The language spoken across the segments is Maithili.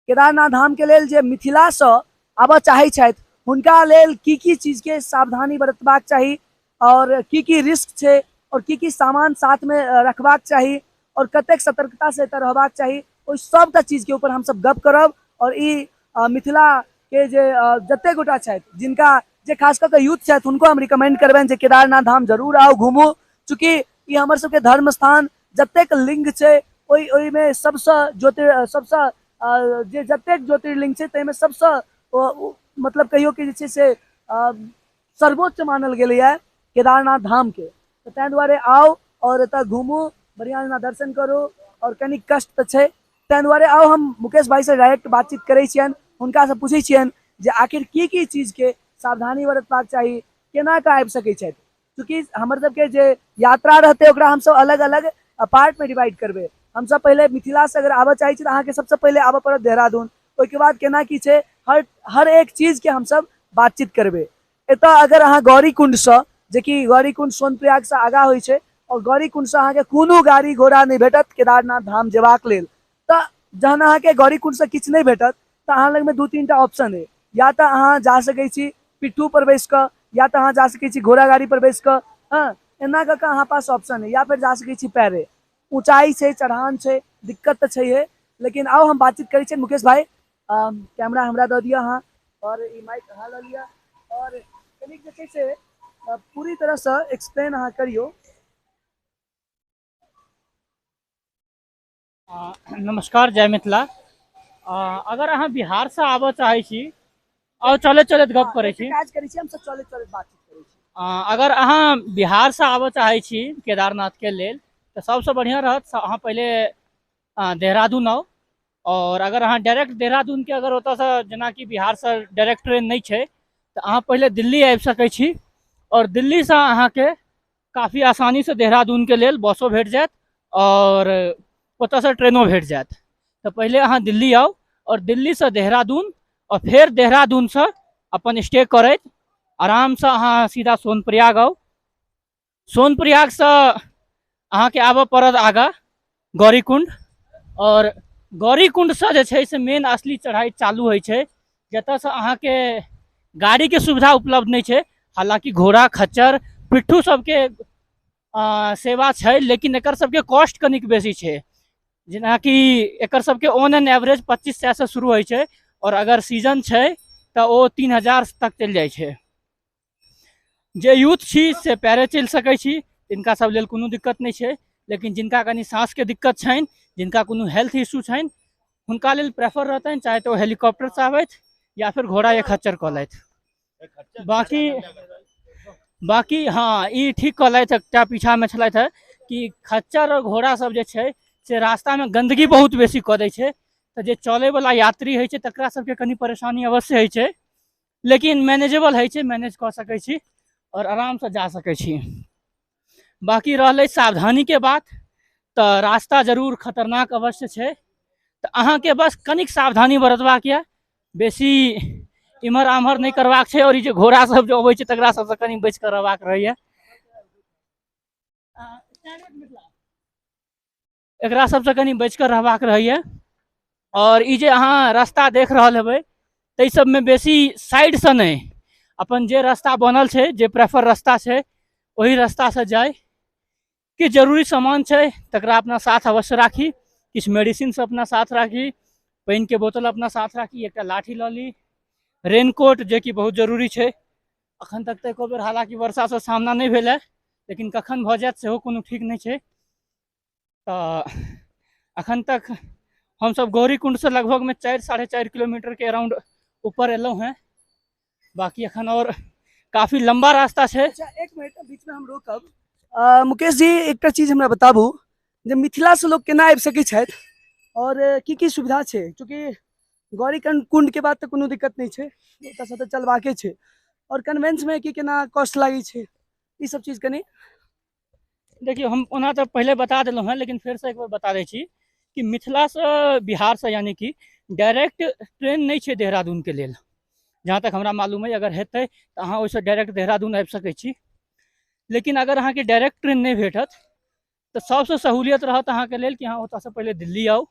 केदारनाथ धाम के लेल जे मिथिलासँ आबऽ चाहै छथि हुनका लेल की की चीजके सावधानी बरतबाक चाही और की की रिस्क छै और की की सामान साथमे रखबाक चाही और कतेक सतर्कतासँ एतऽ रहबाक चाही, ओहि सबटा चीजके ऊपर हमसब गप करब। और ई मिथिला के जे जते गोटा छथि, जिनका जे खास कऽ के यूथ छथि, हुनको हम रिकमेंड करबनि जे केदारनाथ धाम जरूर आउ घूमू। चूँकि ई हमर सबके धर्म स्थान जतेक लिंग छै ओहिमे सबसँ ज्योतिर सबसँ जे जतेक ज्योतिर्लिंग छै ताहिमे सबसँ मतलब कहियौ कि जे छै से सर्वोच्च मानल गेलैए केदारनाथ धामके। तऽ ताहि दुआरे आउ और एतऽ घूमू, बढ़िआँ जेना दर्शन करू। और कनि कष्ट तऽ छै, ताहि दुआरे आउ हम मुकेश भाईसँ डायरेक्ट बातचीत करै छियनि, हुनकासँ पूछै छियनि जे आखिर की की चीजके सावधानी बरतबाक चाही, केना कऽ आबि सकै छथि। चूँकि हमर सबके जे यात्रा रहतै ओकरा हमसब अलग अलग पार्टमे डिवाइड करबै। हमसब पहिले मिथिलासँ अगर आबऽ चाहै छी तऽ अहाँके सबसँ पहिले आबऽ पड़त देहरादून, ओहिके बाद केना की छै हर हर एक चीजके हमसब बातचीत करबै। एतऽ अगर अहाँ गौरी कुण्डसँ, जेकि गौरी कुण्ड सोनप्रयागसँ आगाँ होइ छै, आओर गौरी कुण्डसँ अहाँके कोनो गाड़ी घोड़ा नहि भेटत केदारनाथ धाम जेबाक लेल। तऽ जहन अहाँके गौरी कुण्डसँ किछु नहि भेटत तऽ अहाँ लगमे 2-3 टा ऑप्शन अइ। या तऽ अहाँ जा सकै छी पिट्ठू पर बैस कऽ, या तऽ अहाँ जा सकै छी घोड़ा गाड़ी पर बैस कऽ, हँ एना कऽ कऽ अहाँ पास ऑप्शन अइ, या फेर जा सकै छी पैरे। ऊँचाइ छै, चढ़ान छै, दिक्कत तऽ छैहे, लेकिन आउ हम बातचीत करै छियनि। मुकेश भाई, कैमरा हमरा दऽ दिअ अहाँ और ई माइक अहाँ लऽ लिअ और कनिक जे छै से पूरी तरहसँ एक्सप्लेन अहाँ करियौ। नमस्कार, जय मिथिला। अगर अहाँ बिहारसँ आबऽ चाहै छी, आउ चलैत चलैत गप करै छी। काज करै छी, हमसब चलैत चलैत बातचीत करै छी। अगर अहाँ बिहारसँ आबऽ चाहै छी केदारनाथके लेल तऽ सबसँ बढ़िआँ रहत अहाँ पहिले देहरादून आउ। और अगर अहाँ डायरेक्ट देहरादूनके अगर ओतऽसँ जेनाकि बिहारसँ डायरेक्ट ट्रेन नहि छै तऽ अहाँ पहिले दिल्ली आबि सकै छी और दिल्लीसँ अहाँके काफी आसानीसँ देहरादूनके लेल बसो भेट जायत और ओतऽसँ ट्रेनो भेट जायत। तऽ पहिले अहाँ दिल्ली आउ और दिल्लीसँ देहरादून और फेर देहरादूनसँ अपन स्टे करैत आरामसँ अहाँ सीधा सोनप्रयाग आउ। सोनप्रयागसँ अहाँके आबऽ पड़त आगाँ गौरीकुण्ड, और गौरीकुण्डसँ जे छै से मेन असली चढ़ाइ चालू होइ छै, जतऽसँ अहाँके गाड़ीके सुविधा उपलब्ध नहि छै। हालाँकि घोड़ा खच्चर पिट्ठू सबके सेवा छै, लेकिन एकर सबके कॉस्ट कनिक बेसी छै। जेनाकि एकर सबके ऑन एन एवरेज 2500 से शुरू होइ छै और अगर सीजन छै तऽ ओ 3000 तक चलि जाइ छै। जे यूथ छी से पैरे चलि सकै छी, तिनका सब लेल कोनो दिक्कत नहि छै, लेकिन जिनका कनि साँसके दिक्कत छनि, जिनका कोनो हेल्थ इश्यू छनि, हुनका लेल प्रेफर रहतनि चाहे तऽ ओ हेलीकॉप्टरसँ आबथि या फिर घोड़ा या खच्चर कऽ लथि। बाकी हँ ई ठीक कहलथि, एकटा पीछामे छलथि हँ कि खच्चर आओर घोड़ा सब जे छै से रास्तामे गन्दगी बहुत बेसी कऽ दै छै, तऽ जे चलैवला यात्री होइ छै तकरा सबके कनि परेशानी अवश्य होइ छै, लेकिन मैनेजेबल होइ छै, मैनेज कऽ सकै छी आओर आरामसँ जा सकै छी। बाकी रहलै सावधानीके बात, तऽ रास्ता जरूर खतरनाक अवश्य छै, तऽ अहाँके बस कनिक सावधानी बरतबाक यऽ, बेसी इम्हर आम्हर नहि करबाक छै। और ई जे घोड़ा सब जे अबै छै तकरा सबसँ कनि बचि कऽ रहबाक रहैया। एकरा सबसँ कनि बचि कऽ रहबाक रहैया। और ई जे अहाँ रास्ता देख रहल हेबै ताहि सबमे बेसी साइडसँ नहि, अपन जे रास्ता बनल छै, जे प्रेफर रास्ता छै ओहि रास्तासँ जाइ। किछु जरूरी सामान छै तकरा अपना साथ अवश्य राखी, किछु मेडिसिन सब अपना साथ राखी, पानिके बोतल अपना साथ राखी, एकटा लाठी लऽ ली, रेनकोट जेकि बहुत जरूरी छै। अखन तक तऽ एको बेर हालाँकि वर्षासँ सामना नहि भेल है, लेकिन कखन भऽ जायत सेहो कोनो ठीक नहि छै। तऽ अखन तक हमसब गौरीकुण्डसँ लगभगमे 4-4.5 किलोमीटरके अराउंड ऊपर एलहुँ हेँ। बाकी अखन और काफी लंबा रास्ता छै। अच्छा एक मिनट बीच में हम रोकब। मुकेश जी, एकटा चीज हमरा बताबू जे मिथिला से लोग केना आबि सकै छथि और की की सुविधा छै? चूँकि गौरी कुंड के बाद तऽ कोनो दिक्कत नहि छै, ओतऽसँ तऽ चलबाके छै, और कन्वेंस में की केना कॉस्ट लागै छै, ई सब चीज कनि। देखियौ, हम ओना तऽ पहिले बता देलहुँ हेँ, लेकिन फेरसँ एक बेर बता दै छी कि मिथिलासँ बिहारसँ यानी कि डायरेक्ट ट्रेन नहि छै देहरादूनके लेल, जहाँ तक हमरा मालूम अइ। अगर हेतै तऽ अहाँ ओहिसँ डायरेक्ट देहरादून आबि सकै छी, लेकिन अगर अहाँके डायरेक्ट ट्रेन नहि भेटत तऽ सबसँ सहूलियत रहत अहाँके लेल कि अहाँ ओतऽसँ पहिले दिल्ली आउ,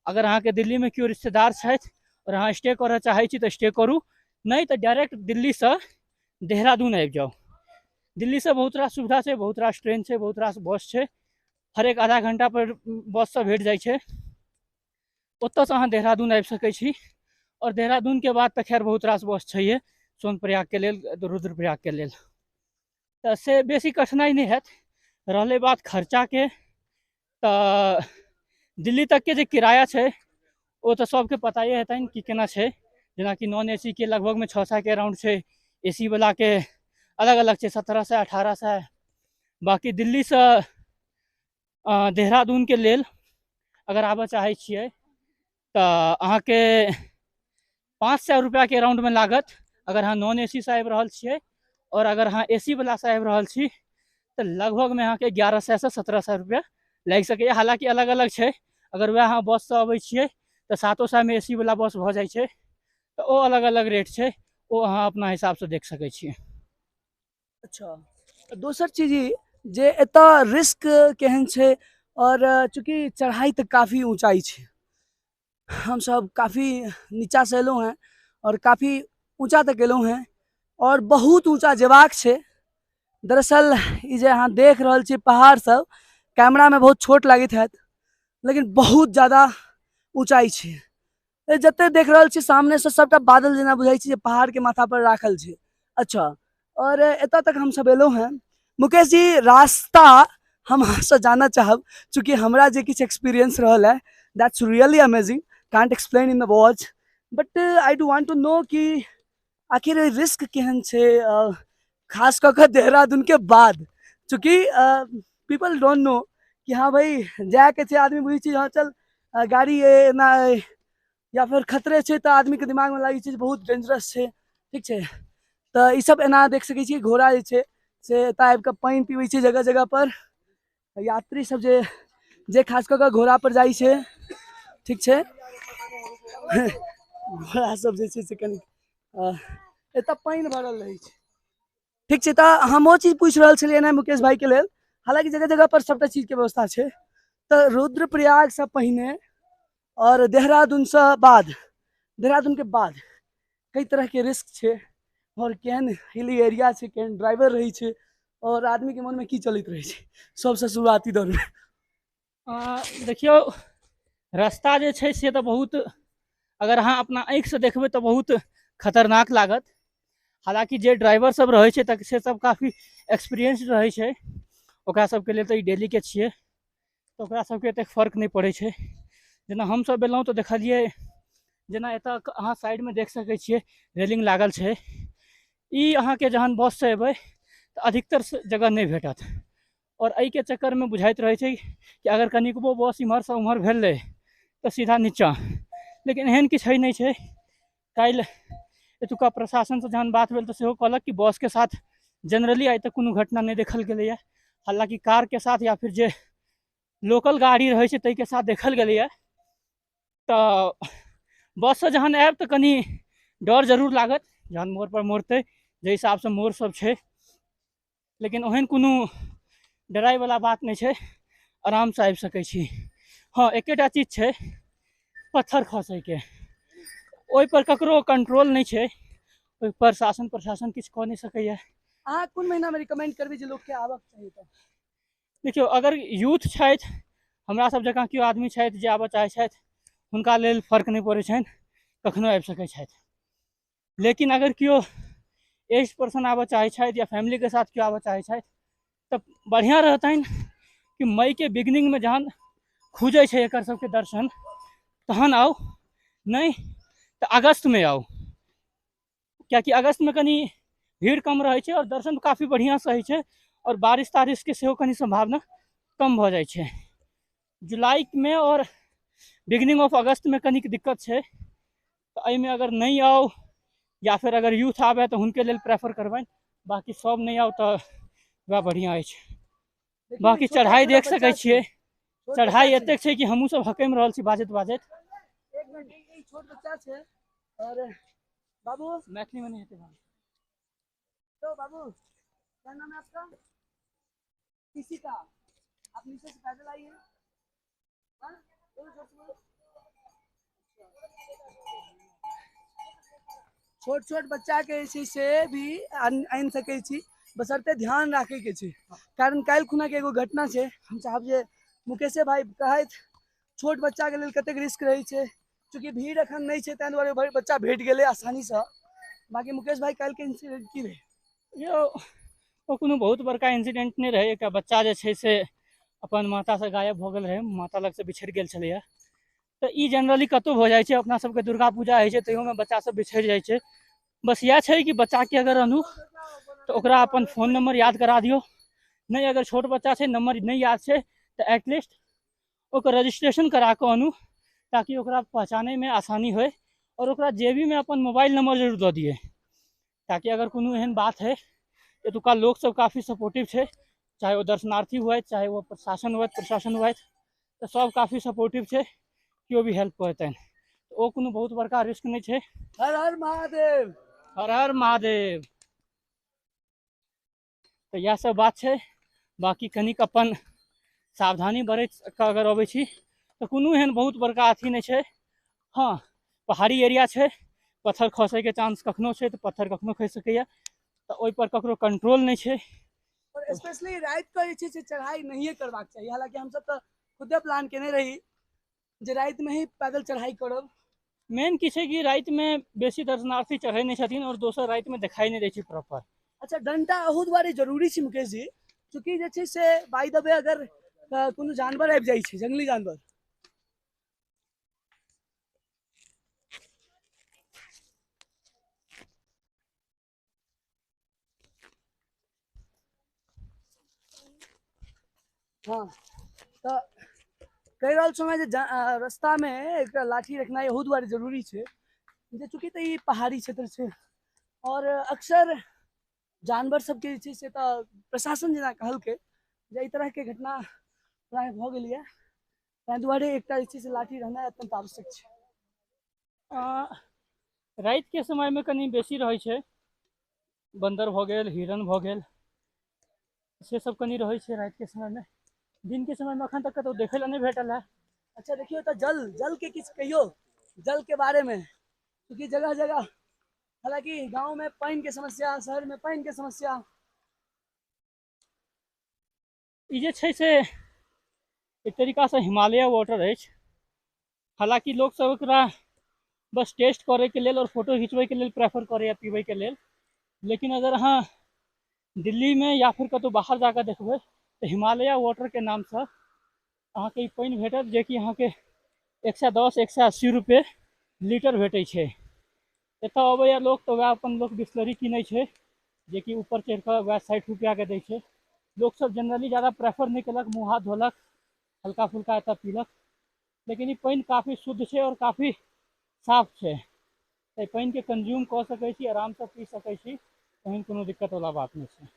अगर अहाँके दिल्लीमे केओ रिश्तेदार छथि आओर अहाँ स्टे करऽ चाहै छी तऽ स्टे करू, नहि तऽ डायरेक्ट दिल्लीसँ देहरादून आबि जाउ। दिल्लीसँ बहुत रास सुविधा छै, बहुत रास ट्रेन छै, बहुत रास बस छै, हरेक आधा घंटा पर बस सब भेट जाइ छै। ओतऽसँ अहाँ देहरादून आबि सकै छी। आओर देहरादूनके बाद तऽ खैर बहुत रास बस छैहे सोनप्रयागके लेल, रुद्रप्रयागके लेल, तऽ से बेसी कठिनाइ नहि हैत। रहलै बात खर्चाके, तऽ दिल्ली तकके जे किराया छै ओ तऽ सबके पताए हेतनि कि केना छै। जेनाकि नॉन ए सी के लगभगमे 600 के अराउंड छै, ए सी वलाके अलग अलग छै, 1700 1800। बाँकी दिल्लीसँ देहरादूनके लेल अगर आबऽ चाहै छियै तऽ अहाँके 500 रुपैआके अराउंडमे लागत अगर अहाँ नॉन ए सी सँ आबि रहल छियै। आओर अगर अहाँ ए सी वलासँ आबि रहल छी तऽ लगभगमे अहाँके 1100 सँ 1700 रुपैआ लागि सकैए। हालाँकि अलग अलग छै, अगर वएह अहाँ बससँ अबै छियै तऽ 700मे ए सी वला बस भऽ जाइ छै, तऽ ओ अलग अलग रेट छै, ओ अहाँ अपना हिसाबसँ देख सकै छियै। अच्छा, दोसर चीज ई जे एतऽ रिस्क केहन छै, और चूँकि चढ़ाई तऽ काफ़ी ऊंचाई छै, हमसब काफ़ी नीचा से एलहुँ हेँ और काफ़ी ऊंचा तक एलहुँ हेँ और बहुत ऊंचा जेबाक छै। दरअसल ई जे अहाँ देख रहल छी पहाड़ सब, कैमरा में बहुत छोट लागैत हैत, लेकिन बहुत ज़्यादा ऊंचाई छै। जते देख रहल छी सामने से सबटा बादल जेना बुझाइ छै जे पहाड़ के माथा पर राखल छै। अच्छा, और एतऽ तक हमसब एलहुँ हेँ। मुकेश जी, रास्ता हम अहाँसँ जानऽ चाहब, चूँकि हमरा जे किछु एक्सपीरियंस रहल है that's really amazing, can't explain in the words, but I do want to know कि आखिर रिस्क केहन छै, खास कऽ कऽ देहरादून के बाद, चूँकि पीपल don't know कि हाँ भाई जायके छै, आदमी बुझै छै हाँ चल गाड़ी एना या फिर खतरे छै, तऽ आदमीके दिमागमे लागै छै जे बहुत डेंजरस छै। ठीक छै, तऽ ई सब एना देख सकै छी, घोड़ा जे छै से एतऽ आबि कऽ पानि पीबै छै जगह जगह पर, यात्री सब जे खास कऽ कऽ घोड़ा पर जाइ छै। ठीक छै, घोड़ा सब जे छै से कनि एतऽ पानि भरल रहै छै। ठीक छै, तऽ हम ओ चीज पूछि रहल छलियै ने मुकेश भाईके लेल, हालाँकि जगह जगह पर सबटा चीजके व्यवस्था छै। तऽ रुद्रप्रयागसँ पहिने और देहरादूनसँ बाद, देहरादूनके बाद कई तरहके रिस्क छै, और केहन हिली एरिया छै, केहन ड्राइवर रहै छै, और आदमीके मनमे की चलैत रहै छै सबसँ शुरुआती दौरमे। देखियौ, रास्ता जे छै से तऽ बहुत, अगर अहाँ अपना आँखिसँ देखबै तऽ बहुत खतरनाक लागत। हालाँकि जे ड्राइवर सब रहै छै तऽ से सब काफी एक्सपीरियंस रहै छै, ओकरा सबके लेल तऽ ई डेलीके छियै, तऽ ओकरा सबके एतेक फर्क नहि पड़ै छै। जेना हमसब एलहुँ तऽ देखलियै, जेना एतऽ अहाँ साइडमे देख सकै छियै रेलिंग लागल छै, ई अहाँके जहन बससँ एबै तऽ अधिकतर जगह नहि भेटत। और एहिके चक्करमे बुझाइत रहै छै कि अगर कनिकबो बस इम्हरसँ उम्हर भेलै तऽ सीधा नीचाँ, लेकिन एहन किछु होइ नहि छै। काल्हि एतुका प्रशासनसँ जहन बात भेल तऽ सेहो कहलक कि बसके साथ जनरली आइ तक कोनो घटना नहि देखल गेलैए, हालाँकि कारके साथ या फिर जे लोकल गाड़ी रहै छै ताहिके साथ देखल गेलैए। तऽ बससँ जहन आयब तऽ कनि डर जरूर लागत, जहन मोड़ पर मोड़तै जाहि हिसाबसँ मोड़ सब छै, लेकिन ओहन कोनो डराइवला बात नहि छै, आरामसँ आबि सकै छी। हँ, एकेटा चीज छै, पत्थर खसैके, ओहिपर ककरो कंट्रोल नहि छै, ओहिपर शासन प्रशासन किछु कऽ नहि सकैए। अहाँ कोन महीनामे रिकमेंड करबै जे लोकके आबक चाही? तऽ देखियौ, अगर यूथ छथि, हमरा सब जकाँ केओ आदमी छथि जे आबऽ चाहै छथि, हुनका लेल फर्क नहि पड़ै छनि, कखनो आबि सकै छथि। लेकिन अगर केओ एज पर्सन आबऽ चाहै छथि या फैमिलीके साथ केओ आबऽ चाहै छथि तऽ बढ़िआँ रहतनि कि मईके बिगनिंगमे जहन खुजै छै एकर सबके दर्शन तहन आउ, नहि तऽ अगस्तमे आउ, कियाकि अगस्तमे कनि भीड़ कम रहै छै और दर्शन काफी बढ़िआँसँ होइ छै, और बारिश तारिशके सेहो कनि सम्भावना कम भऽ जाइ छै। जुलाईमे और बिगनिंग ऑफ अगस्तमे कनिक दिक्कत छै, तऽ एहिमे अगर नहि आउ या फिर अगर यूथ आबै तऽ हुनके लेल प्रेफर करबनि, बाँकी सब नहि आउ तऽ वएह बढ़िआँ अछि। बाँकी चढ़ाइ देख सकै छियै, चढ़ाइ एतेक छै कि हमहूँ सब हकमि रहल छी बाजैत बाजैत। एक मिनट, ई छोट बच्चा छै और बाबू मैथिलीमे नहि हेतै। तो बाबू, क्या नाम है आपका? किसी का आप नीचे से पैदल आई हैं? हाँ? बोलो, जोर से बोलो। छोट छोट बच्चा के जे छै से भी आनि सकै छी, बशर्ते ध्यान राखै के छै, कारण काल्हि खुना के एगो घटना छै। हम चाहब जे मुकेशे भाई कहथि छोट बच्चा के लेल कतेक रिस्क रहै छै, चूँकि भीड़ एखन नहि छै ताहि दुआरे भाई बच्चा भेट गेलै आसानीसँ। बाकी मुकेश भाई काल्हिके इंसिडेंट की रहै? यौ ओ कोनो बहुत बड़का इंसिडेंट नहि रहै। एकटा बच्चा जे छै से अपन मातासँ गायब भऽ गेल रहै, माता लगसँ बिछड़ि गेल छलैए। तऽ ई जनरली कतहु भऽ जाइ छै, अपना सबके दुर्गा पूजा होइ छै तहियोमे बच्चा सब बिछड़ि जाइ छै। बस इएह छै कि बच्चाके अगर आनू तऽ ओकरा अपन फोन नंबर याद करा दियौ, नहि अगर छोट बच्चा छै नंबर नहि याद छै तऽ एटलीस्ट ओकर रजिस्ट्रेशन करा कऽ आनू, ताकि ओकरा पहचानैमे आसानी होइ। आओर ओकरा जेबीमे अपन मोबाइल नंबर जरूर दऽ दियै, ताकि अगर कोनो एहन बात है, एतुका लोकसब काफी सपोर्टिव छै, चाहे ओ दर्शनार्थी हुए चाहे ओ प्रशासन हुए, तऽ सब काफी सपोर्टिव छै, केओ भी हेल्प करतनि। ओ कोनो बहुत बड़का रिस्क नहि छै। हर हर महादेव, हर हर महादेव। तऽ इएह सब बात छै। बाकी कनिक अपन सावधानी बरैत कऽ अगर अबै छी तऽ कोनो एहन बहुत बड़का अथी नहि छै। हँ, पहाड़ी एरिया छै, पत्थर खसैके चांस कखनो छै, तऽ पत्थर कखनो खसि सकैए, तऽ ओहिपर ककरो कंट्रोल नहि छै। और स्पेशली राति कऽ जे छै से चढ़ाई नहिए करबाक चाही। हालांकि हमसब तऽ खुदे प्लान केने रही जे रातिमे ही पैदल चढ़ाई करब। मेन की छै कि रातिमे बेसी दर्शनार्थी चढ़ै नहि छथिन, और दोसर रातिमे देखाई नहि दै छै प्रॉपर। अच्छा, डंटा अहू दुआरे जरूरी छै मुकेश जी, चूँकि जे छै से बाय the way अगर कोनो जानवर आबि जाइ छै, जंगली जानवर, हाँ, तऽ कहि रहल छलहुँ जे रस्तामे एकटा लाठी रखनाइ एहू दुआरे जरूरी छै जे चूँकि तऽ ई पहाड़ी क्षेत्र छै और अक्सर जानवर सबके जे छै से तऽ प्रशासन जेना कहलकै जे एहि तरहके घटना प्राय भऽ गेल यऽ, ताहि दुआरे एकटा जे छै से लाठी रहनाइ अत्यंत आवश्यक छै। रातिके समयमे कनि बेसी रहै छै, बन्दर भऽ गेल, हिरन भऽ गेल, से सब कनि रहै छै रातिके समयमे। दिनके समयमे एखन तक कतहु देखै लए नहि भेटल है। अच्छा, देखियौ तऽ जल जलके किछु कहियौ, जलके बारेमे, चूँकि जगह जगह हालांकि गाँवमे पानिके समस्या, शहरमे पानिके समस्या। ई जे छै से एक तरीकासँ हिमालय वाटर अछि। हालांकि लोकसब एकरा बस टेस्ट करैके लेल और फोटो घिचबैके लेल प्रेफर करैए पीबैके लेल, लेकिन अगर अहाँ दिल्लीमे या फिर कतहु बाहर जाकऽ देखबै तऽ हिमालय वाटरके नामसँ अहाँके ई पानि भेटत, जेकि अहाँके 110 180 रुपये लीटर भेटै छै। एतऽ अबैए लोक तऽ वएह अपन लोक बिसलरी कीनै छै, जेकि ऊपर चढ़िकऽ वएह 60 रुपैआके दै छै। लोकसब जनरली ज्यादा प्रेफर नहि केलक, मुँह हाथ धोलक, हल्का फुल्का एतऽ पीलक, लेकिन ई पानि काफी शुद्ध छै और काफी साफ छै। तऽ पानिके कंज्यूम कऽ सकै छी, आरामसँ पी सकै छी, एहन कोनो दिक्कतवला बात नहि छै।